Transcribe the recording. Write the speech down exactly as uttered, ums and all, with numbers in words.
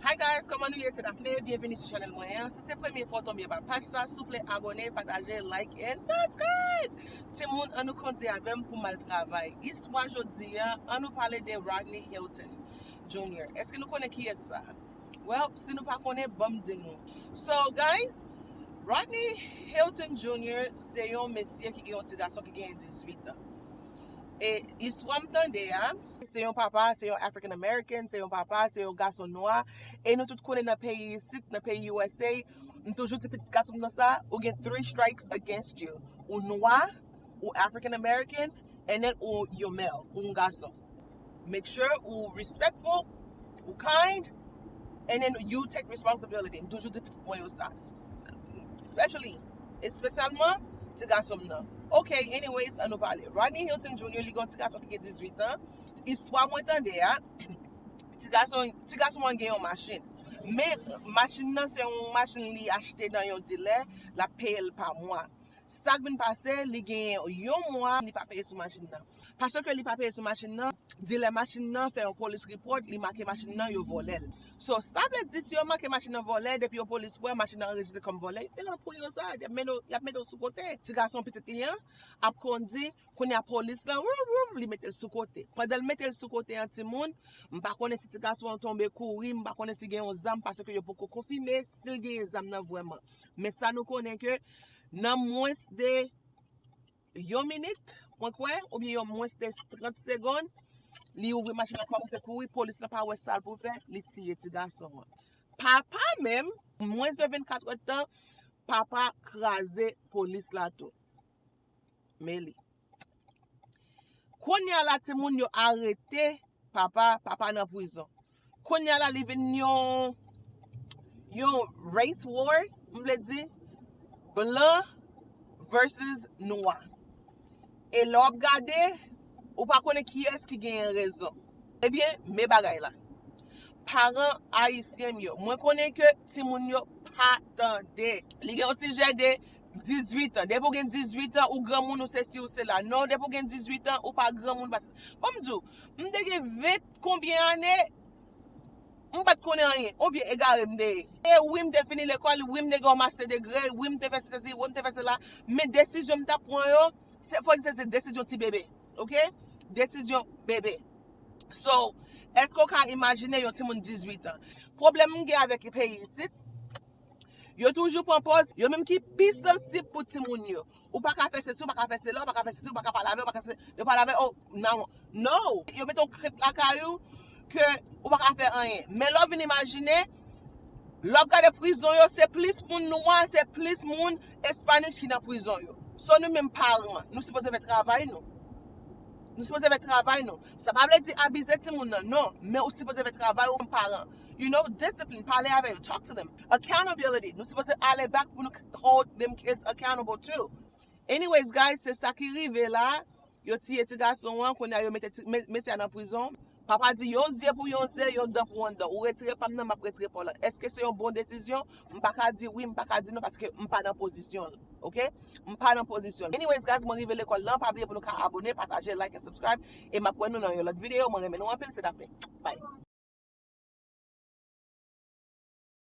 Hi guys, kòman nou ye? Se Daphné, byenveni sou chanèl mwen an. Si se premye fwa w tonbe anba paj sa, souple abòne, pataje, like and subscribe. Timoun, ann nou kondi avè m pou m al travay. Istwa jodi a, ann nou pale de Rodney Hilton Junior. Èske nou konnen kiyès sa? Well, si nou pa konnen, ban m di nou. So guys, Rodney Hilton Junior se yon mesye ki gen yon ti gason ki gen dizuit an. E istwa m tande a, se yon papa, se yon African American, se yon papa, se yon gason nwa. E nou tout konnen nan peyi isit, nan peyi U S A, m toujou di pitit gason m nan sa, ou gen three strikes against you. Ou nwa, ou African American, and then ou yon male, ou yon gason. Make sure ou respectful, ou kind, and then you take responsibility. M toujou di pitit mwen yo sa. Especially, espesyalman, ti gason m nan. Ok, anyways, ann nou pale. Rodney Hilton Junior, li gen yon ti gason ki gen dizuit an. Istwa mwen tande a, ti gason, ti gason an gen yon machin. Men machin nan se yon machin li achte nan yon dilè, l ap peye l pa mwa. Sa k vin pase, li gen yon mwa, li pa peye sou machin nan. Paske li pa peye sou machin nan, dilè machin nan fè yon police report, li make machin nan, yo vòlè l. So, sa vle di, si yo make machin nan vòlè, depi yon polis wè machin nan anrejistre kòm vòlè, yo te konn pran yo sa, y ap mennen w, y ap mete w sou kote. Ti gason pitit li an ap kondi, kounye a polis lan, woup, woup, li mete l sou kote. Pandan l mete l sou kote an, timoun, m pa konnen si ti gason an tonbe kouri, m pa konnen si gen yon zam, paske yo poko konfime si l genyen zam nan vrèman. Men sa nou konnen ke nan mwens de yon minit, mwen kwè, oubyen yon mwens de trant segonn, li ouvri machin nan, kòmanse kouri, polis lan pa wè sa l pou fè, li tiye ti gason an. Papa menm, mwens de vennkat èdtan, papa kraze polis la tou. Men li. Kounye a la, timoun, yo arete papa, papa nan prizon. Kounye a la, li vin yon, yon race war, m vle di, blan versus nwa. E lè w ap gade, ou pa konnen kiyès ki genyen rezon. Ebyen, men bagay la. Paran ayisyen m yo, mwen konnen ke timoun yo pa tande. Li gen yon sijè de dizuit an. Depi w gen dizuit an, ou granmoun, ou se si, ou se la. Non, depi w gen dizuit an, ou pa granmoun. Pas-, bon, m di w, m te gen ven konbyen ane, m pa t konnen anyen. Yon vye egare m te ye. E wi, m te fini lekòl, wi, m te gen yon master degree, wi, m te fè sesi, wi, m te fè sela. Men desizyon m t ap pran yo, se, fò di se, se desizyon ti bebe. Ok? Desizyon bebe. So, èske w ka imajine yon timoun dizuit an? Pwoblèm m gen avèk peyi isit, yo toujou pran pòz, yo menm ki pi sansib pou timoun yo. Ou pa ka fè sesi, ou pa ka fè sela, ou pa ka fè sesi, ou pa ka pale avè, ou pa ka se, yo pale avè, oh, non, no. Yo mete yon krent lakay ou ke ou pa ka fè anyen. Men lè w vin imajine, lè w ap gade prizon yo, se plis moun nwa, se plis moun Espanish ki nan prizon yo. So nou menm paran, nou sipoze fè travay nou. Nou sipoze fè travay nou. Sa pa vle di abize timoun nan, non. Men ou sipoze fè travay ou kòm paran. You know, discipline, pale avè yo, talk to them. Accountability, nou sipoze ale back pou nou hold them kids accountable too. Anyways, guys, se sa ki rive la. Yo tiye ti gason an, kounye a yo mete ti, me-, mesye a nan prizon. Papa di, yon zye pou yon zye, yon dan pou yon dan. Ou retire pa m nan, m ap retire pa w lan. Èske se yon bon desizyon? M pa ka di wi, m pa ka di non, paske m pa nan pozisyon l. Ok? M pa nan pozisyon l. Anyways, guys, mwen rive lekòl lan. Pa bliye pou nou ka abòne, pataje, like and subscribe. E m ap wè nou nan yon lòt videyo. Mwen renmen nou anpil, se Daphné. Bye.